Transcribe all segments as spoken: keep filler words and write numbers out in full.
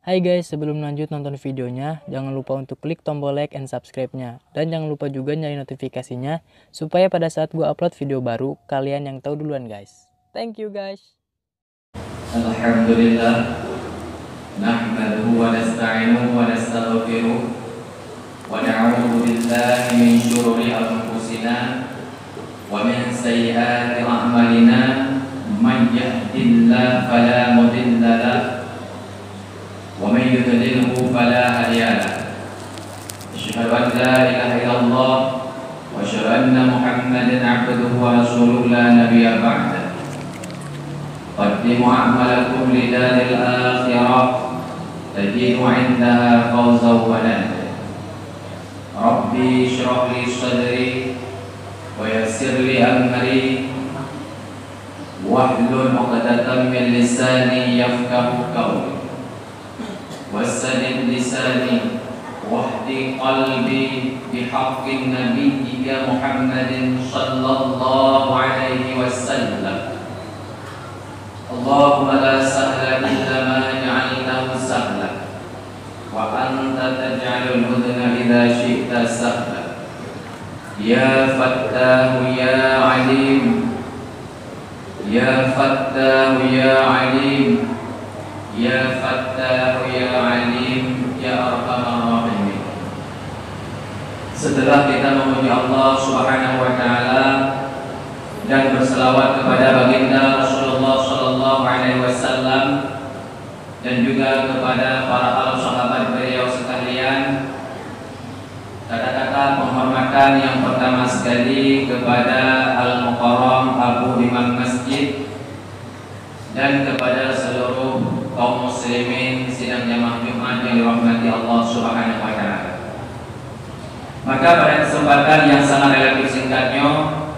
Hai guys, sebelum lanjut nonton videonya, jangan lupa untuk klik tombol like and subscribe-nya. Dan jangan lupa juga nyalain notifikasinya, supaya pada saat gua upload video baru, kalian yang tahu duluan guys. Thank you guys. Alhamdulillah. Nahmaduhu wa nasta'inuhu wa nastaghfiruh. Wa na'udzu billahi min syururi anfusina wa min sayyiati a'malina. Man yahdihillahu fala mudilla lahu wa man yudlilhu fala hadiya lahu. Asyhadu an la ilaha illallah wa asyhadu anna Muhammadan abduhu wa rasuluh la nabiyya ba'dah. Qaddimu a'malakum lidaril akhirah tajidu indaha fawzan wa najah. Rabbi shrah li sadri wa yassir li amri wahlul 'uqdatam min lisani yafqahu qawli. Wasadid lisani wahdi qalbi bihaqqi nabiyyika Muhammadin sallallahu alaihi wasallam. Allahumma la sahla illa ma ja'altahu sahla, wa anta taj'alul huzna idza syi'ta sahla. Ya Fattahu ya Alim, Ya Fattahu ya Alim, Ya Fattahu ya Alim, Ya Arhamar Rahimin. Setelah kita memuji Allah Subhanahu wa Ta'ala dan berselawat kepada Baginda Rasulullah Sallallahu Alaihi Wasallam dan juga kepada para al sahabat beliau sekalian, kata-kata penghormatan yang pertama sekali kepada Al-Mukarram Abu Imam Masjid dan kepada seluruh kaum muslimin sidang jamaah Jumat yang dirahmati Allah Subhanahu wa Ta'ala. Maka pada kesempatan yang sangat relatif singkat nyoe,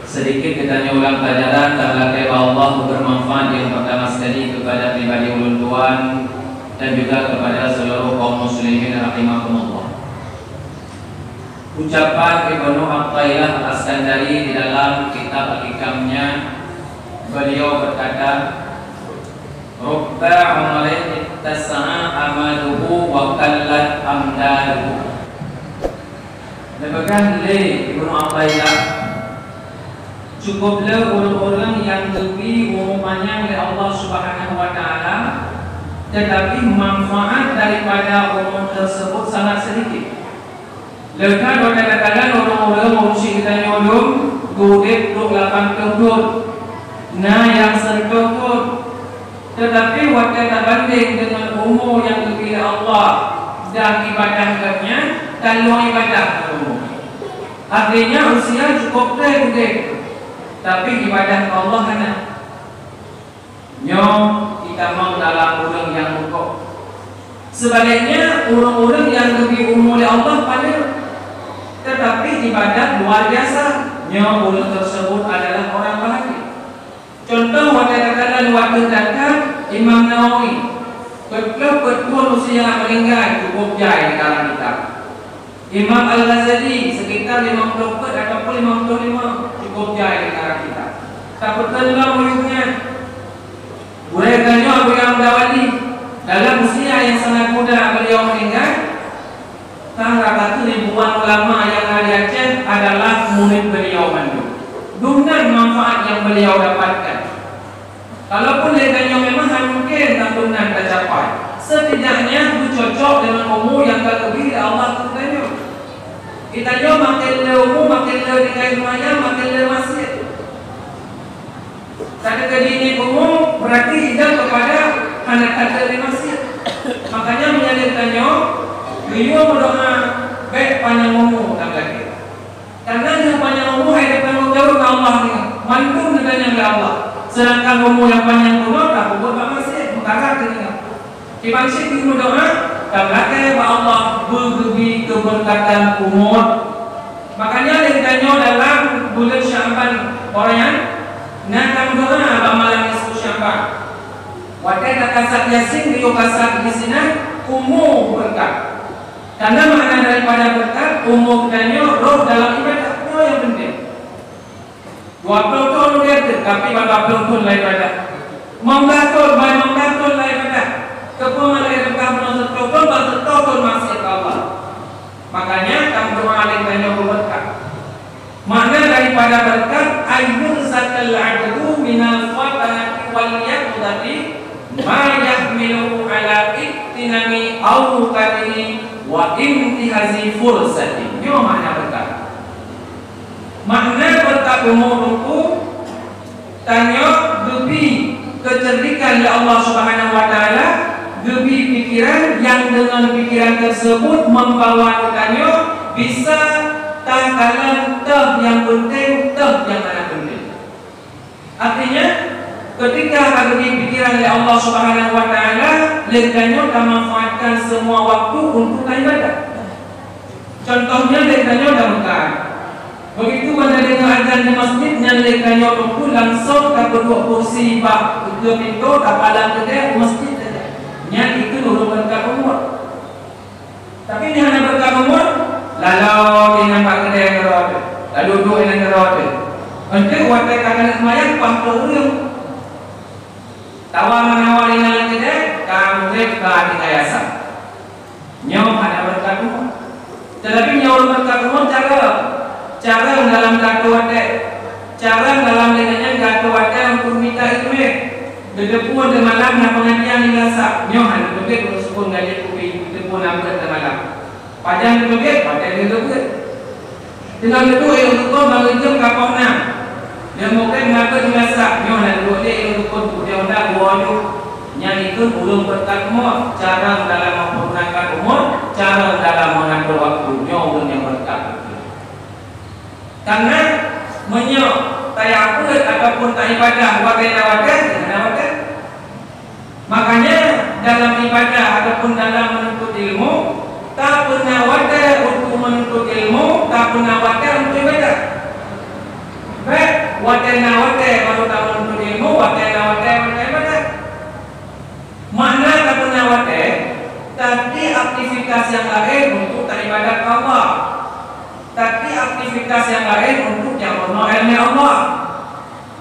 sedikit geutanyoe ulang pelajaran dan lakée bak Allah bermanfaat yang pertama sekali kepada pribadi ulôn tuan dan juga kepada seluruh kaum muslimin rahimakumullah. Ucapan Ibnu Athaillah Al-Iskandari di dalam kitab Al-Hikamnya, beliau berkata, "Rubba umrin ittasa'a amaluhu wa qallat amdaduhu." Neupeugah lé Ibnu Athaillah, cukup le ureuëng-ureuëng nyang geubri umu panyang lé Allah Subhanahu wa Ta'ala, tetapi manfaat daripada umu tersebut sangat sedikit. Leuka watée takalon ureuëng-ureuëng ureuëng geutanyoe lom geuudeb trok lapan ploh thon, na nyang sireutôh thon. Teutapi watée tabandeng deungon umu nyang geubri lé Allah dan ibadah gobnyan, ka lheueh ibadah ngon umu. Artinya usia cukup treb udeb, tapi ibadah keu Allah hana. Nyoe itamong dalam ureuëng nyang bungkôh. Sebaliknya, ureuëng-ureuëng nyang geubri umu lé Allah paneuk, teutapi ibadat luar biasa. Nyoe ureuëng teusebut adalah orang bahagia. Cuntoh, watée takalon watée that-that Imam Nawawi, peuet ploh peuet thon usia meuninggai, cukup jai di karang kitab. Imam Al-Ghazali sekitar limong ploh peuet ataupun limong ploh lima, cukup jai di karang kitab. Tapeuteun lom meunan, gurée geutanyoe Abu Imam Ghazali, dalam usia yang sangat muda beliau meninggal, tan rata ribuan ulama yang ada di Aceh adalah murid beliau mandum. Dumnan manfaat yang beliau dapatkan. Kalaupun lé geutanyoe memang hana mungken tantu nan tacapai, setidaknya geucocok deungon umu nyang ka geubri lé Allah keu geutanyoe. Geutanyoe makin le umu, makin le tinggai seumayang, makin le maksiet. Ka teukeudi ngieng umu, berarti idam keupada hana that-that lé maksiet. Makanya, meunyoe lé geutanyoe, geuyue meudoa, bék panyang umu dan lagée. Karena nyang panyang umu hai teutanggong jaweueb keu Allah nyoe, mandum geutanyong lé Allah. Seudangkan umu nyang panyang bunoe tapeubuet bak maksiet, meukarat teuh nyoe. Kiban cit geumeudoa, tameulatée bak Allah beugeubri keubeureukatan umu. Makanya lé geutanyoe dalam buleuen Sya'ban, orang nyan na tameudoa bak malam nisfu Sya'ban. Watée takasab Yasin, geuyue kasab di sinan, umu beureukat. Karena makna daripada beureukat, umu geutanyoe rhoh dalam ibadat, nyoe nyang penting. Dua ploh thon udeb, tapi ban dua ploh thon lam ibadat. Limong blaih thon, ban limong blaih thon lam ibadat. Keupeue makna beureukat? Yahmiluhu ala iktinami awqatihi wa intihazi fursati. Nyoe makna beureukat. Makna beureukat umu Teungku, tanyoe geubri keuceurdikan lé Allah Subhanahu wa Taala, geubri pikiran nyang deungon pikiran teuseubut membawa tanyoe bisa takalon toh nyang peunteng, toh nyang hana peunteng. Artinya, ketika ka geubri pikiran lé Allah Subhanahu wa Taala, lé tanyoe tamanfaatkan semua waktu untuk taibadat. Contohnya, lé tanyoe tabuka. Begitu banda deungoe azan di masjid, nyan lé tanyoe teungku langsong tapeuduek kursi bak keue pintoe, tapalang keudè u masjid saja. Nyan itu ureueng beureukat umur. Tapi nyan hana beureukat umur, lalu inan bak keudè keudroe teuh, lalu duek inan keudroe teuh. Enteuk watèe ka keuneuk seumayang, paih trok ureueng. Tawa meunawa inan lam keudè, ka murit ka tinggai asai. Nyoe hana beureukat umur. Tetapi nyoe ureueng beureukat umur cara, cara dalam geuatoe watèe. Cara dalam lagèe nyan geuatoe watèe untuk mita ileumèe. Geuteupeue teumalam na peungajian di Gasak. Nyoe hana teubiet ureueng sukon gaji kupi, geuteupeue na beuet teumalam. Pajan geuteubiet, watèe geuteubiet. Teungoh geuduek ureueng sukon bangai jeuem ka poh nam. Nyang mungken na beuet di Gasak. Nyoe hana teubiet lé ureueng sukon, kupi honda dua jeuem. Nyan itu ureueng beureukat umur. Cara dalam mempergunakan umur, cara dalam mengatur waktu. Nyoe ureueng nyang beureukat. Karena meunyoe tayabeuet ataupun taibadah watèe na watèe, hana watèe. Makanya dalam ibadah ataupun dalam menuntut ilmu, tapeuna watèe untuk menuntut ilmu, tapeuna watèe untuk ibadah. Bèk watèe na watèe baru tamenuntut ilmu, watèe na watèe baru taibadah. Makna tapeuna watèe, tadi aktivitas nyang laén untuk taibadat keu Allah. Tadi aktivitas nyang laén untuk nyang peurunoe iéleumé Allah.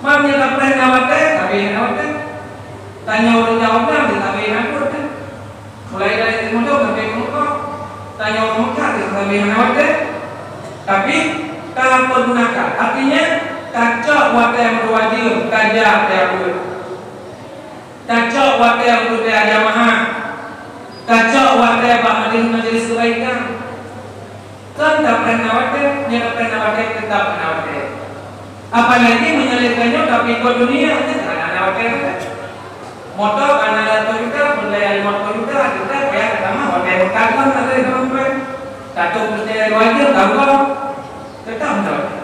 Meunyoe tapreh na watèe, tapi hana watèe. Tanyoe ureueng nyang undang, tapi hana watèe. Mulai dari Timur Leueng sampai ke Mekah, tanyoe ureueng Mekah, tapi hana watèe. Tapi tapergunakan, artinya tacok watèe meureuwajeuem, tajak watèe Tacok watèe untuk tajamaah. Tacok watèe bak majelis-majelis keubaikan. Kan tapreh na watèe, nyan tapreh na watèe, teutap na watèe. Apalagi meunyoe lé tanyoe tapikot dunia, nyan hana na watèe. Moto ka na lam Toyota, peureulèe limong ploh juta, teutap payah tatamah watèe meukat lom, na lé teumpat. Satu peureulèe dua jeuem, ka buka. Teutap na watèe.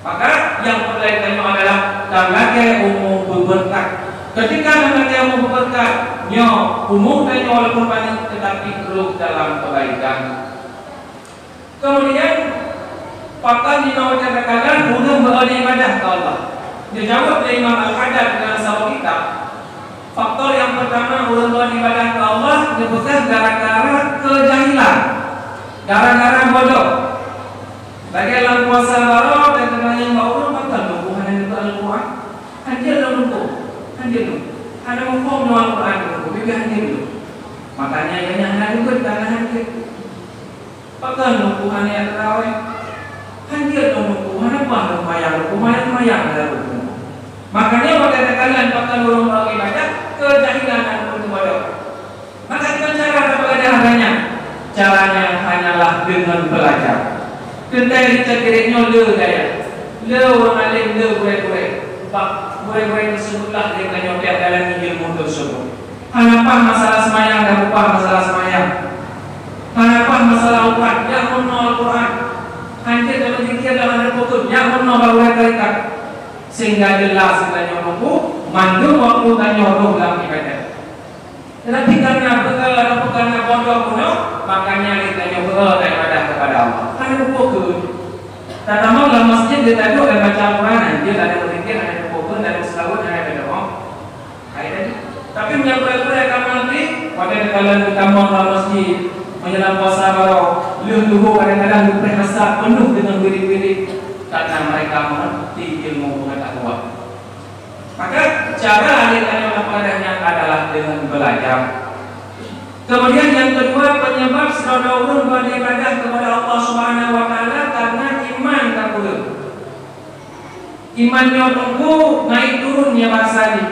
Maka, nyang peureulèe tanyoe adalah talakèe umu beubeureukat. Ketika talakèe umu beubeureukat, nyoe umu tanyoe walaupun paneuk, tetapi trôk dalam keubaikan. Kemudian, pakon jinoe teukalon ureueng beu ibadah keu Allah? Geujaweueb lé Imam Al-Haddad dalam saboh kitab, faktor nyang peurtama ureueng beu ibadah keu Allah geupeugah gara-gara keujahilan. Gara-gara bodoh. Lagèe lam puasa baroe, teuka tanyong bak ureueng, "Pakon Teungku hana neubeuet Al-Quran?" "Hanjeuet lôn Teungku, hanjeuet lôn. Hana muphom lôn Al-Quran Teungku, bibèe hanjeuet lôn." Makanya gobnyan hana neubeuet, karena hanjeuet. "Pakon Teungku hana jak teurawèh?" "Hanjeuet lôn Teungku, hana paih lôn seumayang, Teungku, hana seumayang lôn Teungku." Makanya watèe teukalon pakon ureueng beu ibadah, keujahilan dan peubuet bodoh. Maka dengan cara apa ada adanya? Caranya hanyalah dengan belajar. Teuntèe icok kirém nyoe le gaya. Le ureueng alim, le gurèe-gurèe. Bak gurèe-gurèe tersebutlah lé tanyoe dalam ilmu tersebut. Hana paih masalah seumayang dan beu paih masalah seumayang. Hana paih masalah ubat, jak meurunoe Al-Quran. Hanjeuet dalam zikir dalam rukun, jak meurunoe bak gurèe tarekat. Sehingga jelas tanyoe mampu mandum waktu tanyoe rôh lam ibadat. Tetapi karena beu ataupun karena bodoh bunoe, makanya lé tanyoe beu ibadah kepada Allah. Hana muphom keu. Tatamong lam masjid, dia taduek dan baca Al-Quran, dia tak ada berzikir, hana muphom keu, tak ada selawat, hana ada doa. Hai tadi. Tapi meunyoe gurèe-gurèe ka mengerti, watèe teukalon teutamong lam masjid, meunyoe lam puasa baroe, lheueh luhô kadang-kadang geupreh asa penuh dengan wirid-wirid, karena mereka mengerti ilmu pengetahuan. Maka, cara lé tanyoe tapeugah nyan adalah dengan belajar. Kemudian yang kedua, penyebab sidroe ureueng beu ibadah kepada Allah Subhanahu wa Taala karena iman ka kureueng. Iman nyoe teungku naik turun nyan bahasa jih.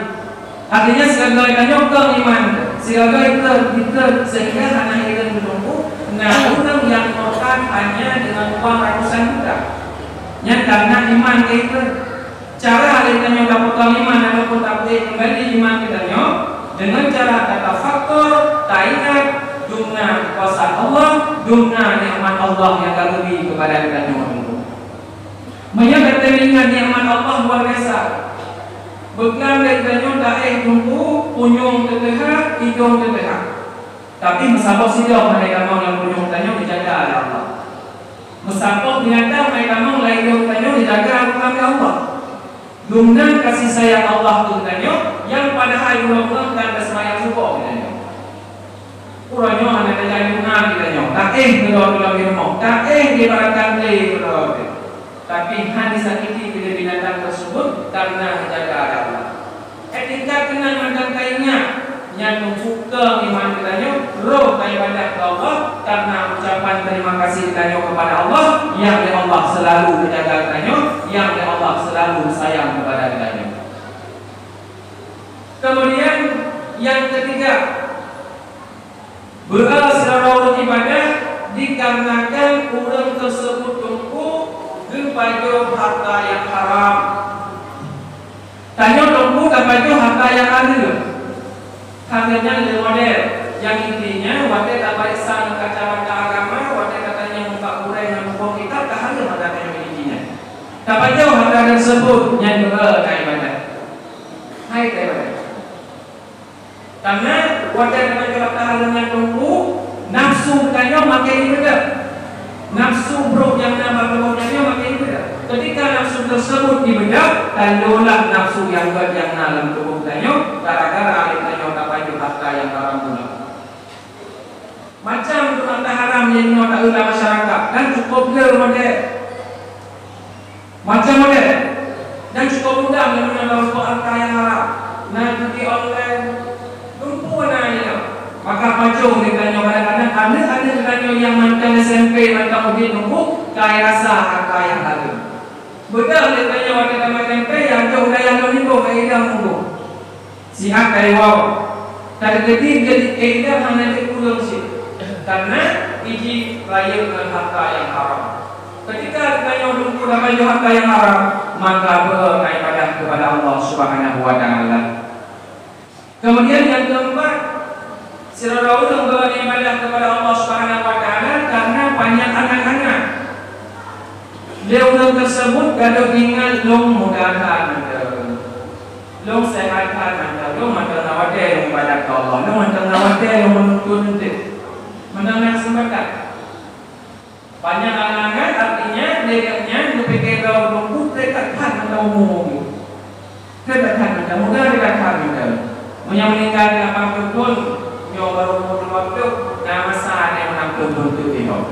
Artinya, sigaga tanyoe keu iman, sigaga ikut, ikut, sehingga hana hireuen keu Teungku, na ureueng nyang murtad hanya dengan uang ratusan juta. Nyan karena iman keu ikut. Cara lé tanyoe tapeutamong iman ataupun tapeuék keumbali iman geutanyoe, deungon cara tatafakur, taingat, dum na kuasa Allah, dum na nikmat Allah nyang ka geubri keupada geutanyoe. Meunyoe gata ingat nikmat Allah luar biasa, beuklam lé geutanyoe taéh Teungku, punyueng teuh teuhah, idong teuh teuhah. Tapi meusaboh sidong hai tamong nyang punyueng tanyoe dijaga lé Allah. Meusaboh binatang hai tamong lam idong tanyoe dijaga lé Allah. Dum na kasih sayang Allah keu geutanyoe, nyang padahai uroe-uroe ka taseumayang suboh geutanyoe. Uroe nyoe hana tajak dum na geutanyoe, taéh keudroe-droe di rumoh, taéh di barang lé keudroe. Tapi hana disakiti lé binatang tersebut karena dijaga lé Allah. Eh, tingkat keunan mantong taingat, nyan meubuka iman geutanyoe, roh taibadah keu Allah, karena ucapan terima kasih geutanyoe kepada Allah, nyang lé Allah selalu menjaga geutanyoe, nyang lé Allah selalu sayang kepada geutanyoe. Kemudian, yang ketiga, beu sidroe ureueng ibadah dikarenakan ureueng tersebut Teungku geupajoh harta nyang haram. Tanyoe Teungku tapajoh harta nyang hareuem. Hareuem nyan lé model. Nyang intinya, watée tapareksa ngon kacamata agama, watée tatanyong bak gurée ngon muphom kitab, ka hareuem harta nyang miliki nyan. Tapajoh harta tersebut, nyan juga ka ibadah. Hai ka ibadah. Karena watée tapajoh harta hareuem nyan Teungku, nafsu geutanyoe makin ibeudôh. Nafsu brok nyang na bak tuboh geutanyoe makin ibeudôh. Ketika nafsu tersebut ibeudôh, talolah nafsu nyang gét nyang na lam tuboh geutanyoe, gara-gara geutanyoe tapajoh harta nyang haram guna. Macam tu harta haram nyang inoe taeu lam masyarakat, dan cukup le model. Macam model. Dan cukup mudah meunyoe tarumpok harta nyang haram. Na judi online, lumpu na inoe. Maka pajoh lé geutanyoe kadang-kadang aneuk-aneuk geutanyoe nyang mantong S M P mantong udeb Teungku, ka rasa harta nyang haram. Beudôh lé geutanyoe watée tamat S M P, nyang jok dayah lôn nibak ka idang Teungku. Sihat kayée wawa. Tapi keudeh jadi kaidah hana jeuet pulang cit, karena iji rayeuk ngon harta nyang haram. Ketika geutanyoe Teungku tapajoh harta nyang haram, maka beu ibadah kepada Allah Subhanahu wa Taala. Kemudian yang keempat, sidroe ureueng beu ibadah kepada Allah Subhanahu wa Taala karena banyak angan-angan. Lé ureueng tersebut gadôh ingat, "Lôn muda that mantong, lôn sehat that mantong, lôn mantong na watée lôn ibadat keu Allah, lôn mantong na watée lôn meununtut eunteuk, mantong na keuseumpatan." Banyak angan-angan, artinya, lé gobnyan geupike droe Teungku trép that mantong umu geuh. Trép that mantong, muda trép that mantong. Meunyoe meuninggai lapan ploh thon, nyoe baru umur lima ploh, na masa nyang nam ploh thon teuk jinoe.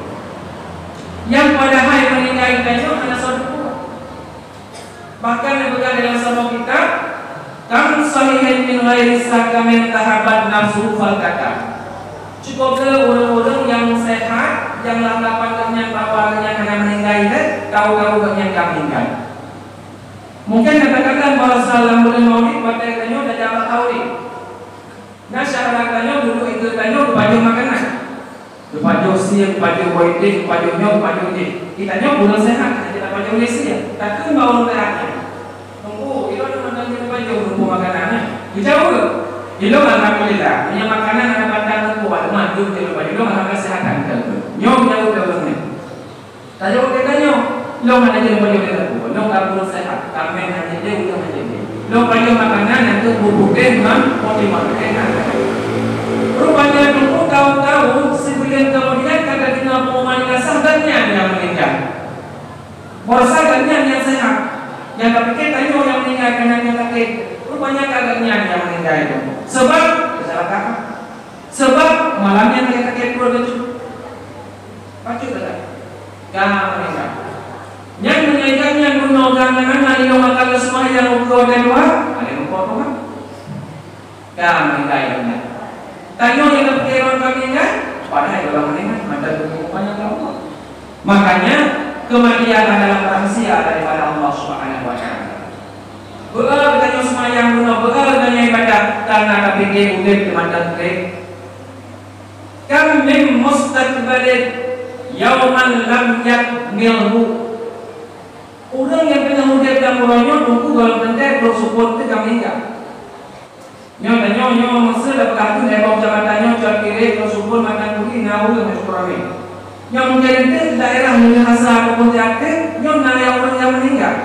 Nyang padahai meuninggai tanyoe hana soe teupeu. Bahkan neupeugah dalam saboh kitab, "Kam sahihin min ghairi saqamin tahabat nafsu faltaqam." Cukup le ureueng-ureueng nyang sehat, nyang lam lapan gobnyan bahwa gobnyan hana meuninggai lé, tahu-tahu gobnyan ka meuninggai. Mungkin kadang-kadang basa lam buleuen Maulid watée tanyoe tajak bak taurid. Na syedara tanyoe duek ié tanyoe geupajoh makanan. Geupajoh sie, geupajoh boh idéh, geupajoh nyoe, geupajoh jéh. Geutanyoe ureueng sehat, hana jeuet tapajoh lé sie. Takheun bak ureueng sehat nyan, "Teungku, ilôn mantong jeuet geupajoh Teungku makanan nyan." Geujaweueb, "Ilôn alhamdulillah, meunyoe makanan hana bantang Teungku, teuma jeuet lôn pajoh, ilôn alhamdulillah seuhat that." Nyoe geujaweueb lé ureueng nyan. Tajaweueb lé geutanyoe, "Lôn hana jeuet lôn pajoh lé Teungku, lôn ka ureueng sehat, tameng hana jeuet lé, udeueng hana jeuet lé. Lôn pajoh makanan nyang keu buet putéh ngon poh timon." Rupanya Teungku tahu-tahu sibuleuen keumudian ka tadeungoe pengumuman, rasa gobnyan nyang meuninggai. Baroesa gobnyan nyang sehat, nyang tapike tanyoe nyang meuninggai keunan nyang sakét. Rupanya ka gobnyan nyang meuninggai. Sabab keusalahkahan. Sabab malam nyan sakét-sakét pruet laju. Pacut that. Ka meuninggai. Nyan meuninggai nyan bunoe geuh na-na ilôn akan geuseumayang ukeue watée dua, ada muphom Tuhan. Ka meuninggai nyan. Tanyoe nyang tapike ureueng ka meuninggai, padahai ureueng meuninggai mantong teupeu panyang lé Allah. Makanya, kematian adalah rahasia daripada Allah Subhanahu wa Taala. Beu-e geutanyoe seumayang bunoe, beu-e geutanyoe ibadat, karena tapike udeb di mantong udeb. Kam min mustaqbalin yauman lam yakmilhu. Ureuëng nyang teungoh udeb lam uroe nyoe, teungku, gohlom teuntée trok seupôt teuh ka meuninggai. Nyoe tanyoe, nyoe meuseu tapeugah keu lé boh keucamatan nyoe, Cot Kirek, Cot Subon, Matan Kuri, na ureuëng nyang cukup ramé. Nyoe mungken enteuk daerah Minahasa ataupun Siateuk, nyoe na nyang ureuëng nyang meuninggai.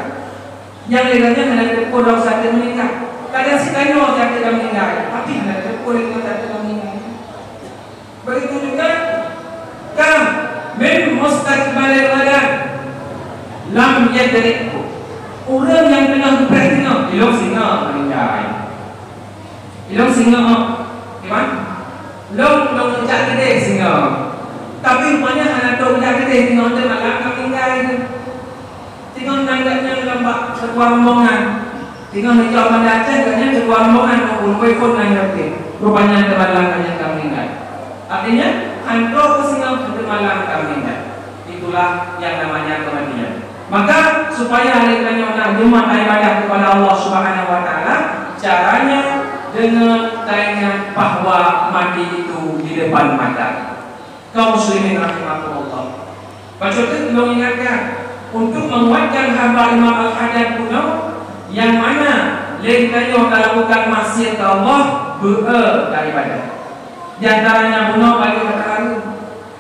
Nyang lé nyan hana teupeue lom Siateuk meuninggai. Kadang si tanyoe Siateuk ka meuninggai, tapi hana teupeue lé nyoe Siateuk ka meuninggai. Begitu juga kam min mustaqbalil ghadan lam yadrikhu. Ureuëng nyang teungoh geupreh singoh, ilong singoh meuninggai. Ilong singoh, iman? Long, long jak keudeh singoh. Tapi rupanya hana trok jak keudeh singoh, teumalam ka meuninggai. Singoh nan gobnyan lam bak ketua rombongan. Singoh neujak Banda Aceh, gobnyan ketua rombongan, ureuëng phon nan nyoe. Rupanya teumalam gobnyan ka meuninggai. Artinya, hantom singoh teumalam ka meuninggai. Itulah yang namanya kematian. Maka, supaya lé tanyoe na jimat ibadah kepada Allah Subhanahu wa Taala, caranya dengan taingat bahwa mati itu di depan mata. Kaum muslimin rahimakumullah. Bacut teuk lôn ingatkan, untuk menguatkan haba Imam Al-Haddad bunoe, nyang mana lé tanyoe talakukan maksiat keu Allah, beu-e taibadah. Di antaranya bunoe bagi mata hari.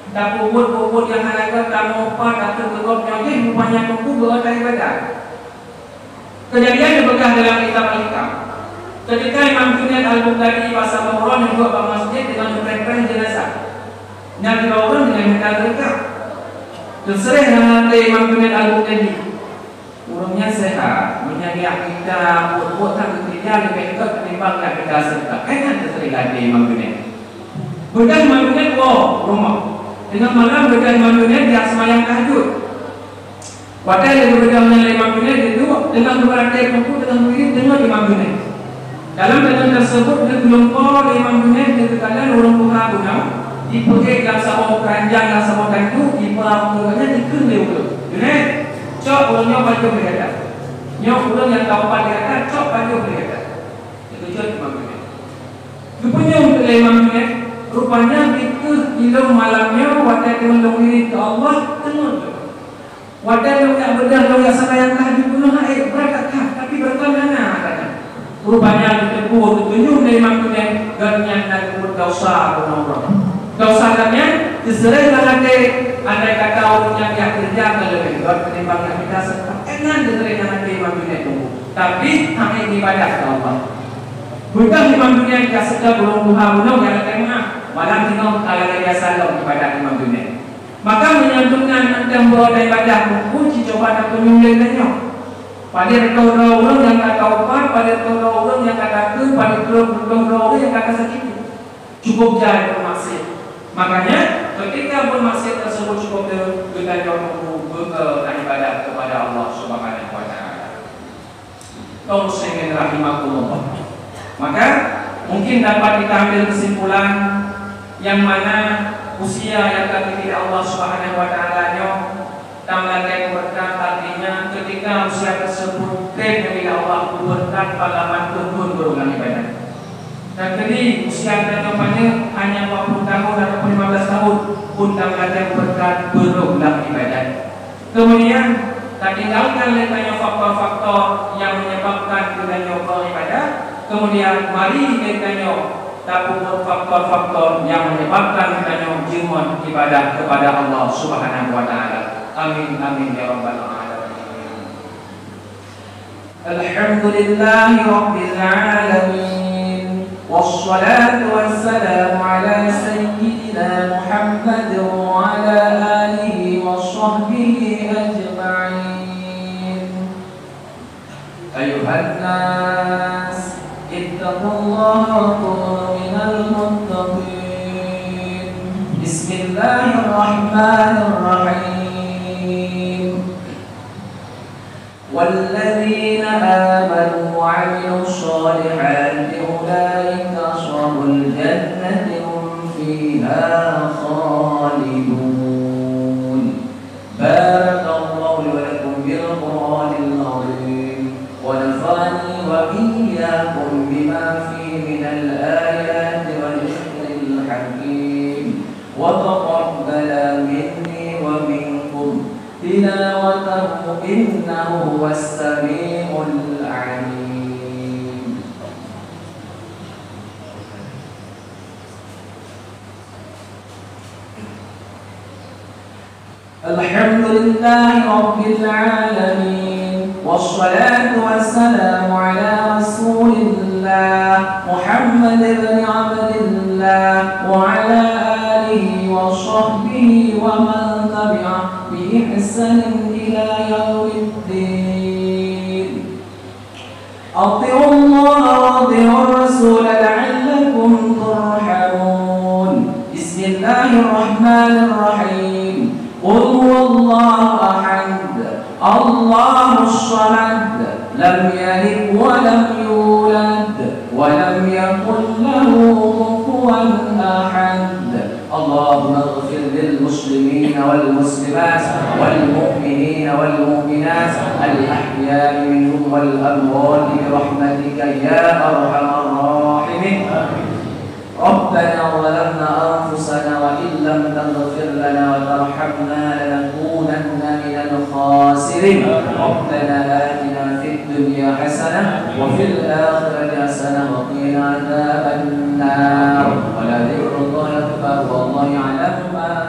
Tapeubuet-buet nyang hana gét, tamupa, tateuk keu gob nyoe jih rupanya teungku beu-e taibadah. Keujadian neupeugah dalam kitab Al-Hikam. Ketika Imam Junaid Al-Baghdadi bak saboh uroe neuduek bak masjid deungon neupreh-preh jeunazah. Nyan sidroe ureueng deungon mita teuka. Teuseureh lam até Imam Junaid Al-Baghdadi. Ureueng nyan seuhat, meunyo geujak mita buet-buet nyang geukeureuja leubeh gét ketimbang geujak mita seudeukah. Kan nyan teuseureh lam até Imam Junaid. Beudôh Imam Junaid woe rumoh. Teungoh malam beudôh Imam Junaid geujak seumayang tahajud. Watèe lheueh geubeudôh nyan lé Imam Junaid, geuduek teungoh geumeuratéb Teungku teungoh meuwirit deungon Imam Junaid. Dalam renungan teuseubut, lheueh geulumpoe lé Imam Junaid, geukalon ureueng tuha bunoe, jipeugèt lam saboh keuranjang, lam saboh tantu, jipeugah keu gobnyan, dikheun lé ureueng, "Junaid, cok ureueng nyoe pajoh lé gata. Nyoe ureueng nyang ka wafat lé gata, cok pajoh lé gata." Teukeujot Imam Junaid. Geupeunyum lé Imam Junaid, rupanya dikeue ilong malam nyoe watèe teungoh lôn wirit keu Allah, teungoh lôn. Watèe lôn jak beudôh, lôn jak seumayang tahajud bunoe, hai, brat that, tapi beureukat hana, ka nyan. Rupanya geuteupeue, geuteunyum lé Imam Junaid, gobnyan na geupeubuet desya bunoe-bunoe. Desya gobnyan teuseureh lam até, andai kata ureueng nyan jak keureuja ka leubeh gét ketimbang nyang mita seudeukah. Nyan teuseureh lam até Imam Junaid Teungku. Tapi, hana ibadat keu Allah. Beudôh Imam Junaid ka seutôt ureueng tuha bunoe nyang lakèe meu'ah. Malam jinoe ka lagèe biasa lom ibadat Imam Junaid. Maka meunyoe teuma mantong beu-e ibadat, Teungku, ci cuba tapeunyum lé geutanyoe. Padum reutôh droe ureueng nyang ka taupat, padum reutôh droe ureueng nyang ka takheun, padum reutôh droe ureueng nyang ka tasakiti. Cukup jai peumaksiat. Makanya, ketika peumaksiat tersebut cukup de-, geutanyoe Teungku beu-e ibadat kepada Allah Subhanahu wa Taala. Kaum muslimin rahimakumullah. Maka, mungkin dapat kita ambil kesimpulan yang mana usia yang ka geubri Allah Subhanahu wa Taala nyoe, tam lakèe keubeureukat, artinya ketika usia tersebut treb geubri Allah keubeureukat pada bantuan ureueng lam ibadat. Dan keudi usia tanyoe paneuk hanya dua puluh tahun ataupun lima belas tahun, pun tam lakèe keubeureukat beurôh lam ibadat. Kemudian, tatinggalkan lé tanyoe faktor-faktor nyang menyebabkan geutanyoe beribadah. Kemudian, mari lé tanyoe tapeubuet faktor-faktor nyang menyebabkan geutanyoe jimat ibadah kepada Allah Subhanahu wa Taala. Amin, amin, ya rabbal alamin. Alhamdulillahi rabbil alamin. Wassalatu wassalamu ala sayyidina Muhammad wa ala alihi wa sahbihi ajma'in. Ayuhan nas, ittaqullaha wa kunu minal muttaqin. Bismillahirrahmanirrahim. والذين آمنوا وعملوا الصالحات أولئك أصحاب الجنة هم فيها خالدون. بارك الله لي ولكم بالقرآن العظيم ونفعني لكم بما فيه من الآيات والذكر الحكيم، وتقبل مني ومنكم تلاوته إنه هو السميع العليم. الحمد لله رب العالمين، والصلاة والسلام على رسول الله محمد بن عبد الله وعلى آله وصحبه ومن تبعه بإحسان إلى يوم الدين. أطيعوا الله وأطيعوا الرسول لعلكم ترحمون. بسم الله الرحمن الرحيم. قل هو الله أحد، الله الصمد، لم يلد ولم يولد، ولم يكن له كفوا أحد. اللهم اغفر للمسلمين والمسلمات والمؤمنين والمؤمنات الأحياء منهم والأموات برحمتك يا أرحم الراحمين. ربنا ظلمنا أنفسنا وإن لم تغفر لنا وترحمنا لنكونن من الخاسرين. ربنا آتنا في الدنيا حسنة وفي الآخرة حسنة وقنا عذاب النار. ولذكر الله أكبر والله يعلم ما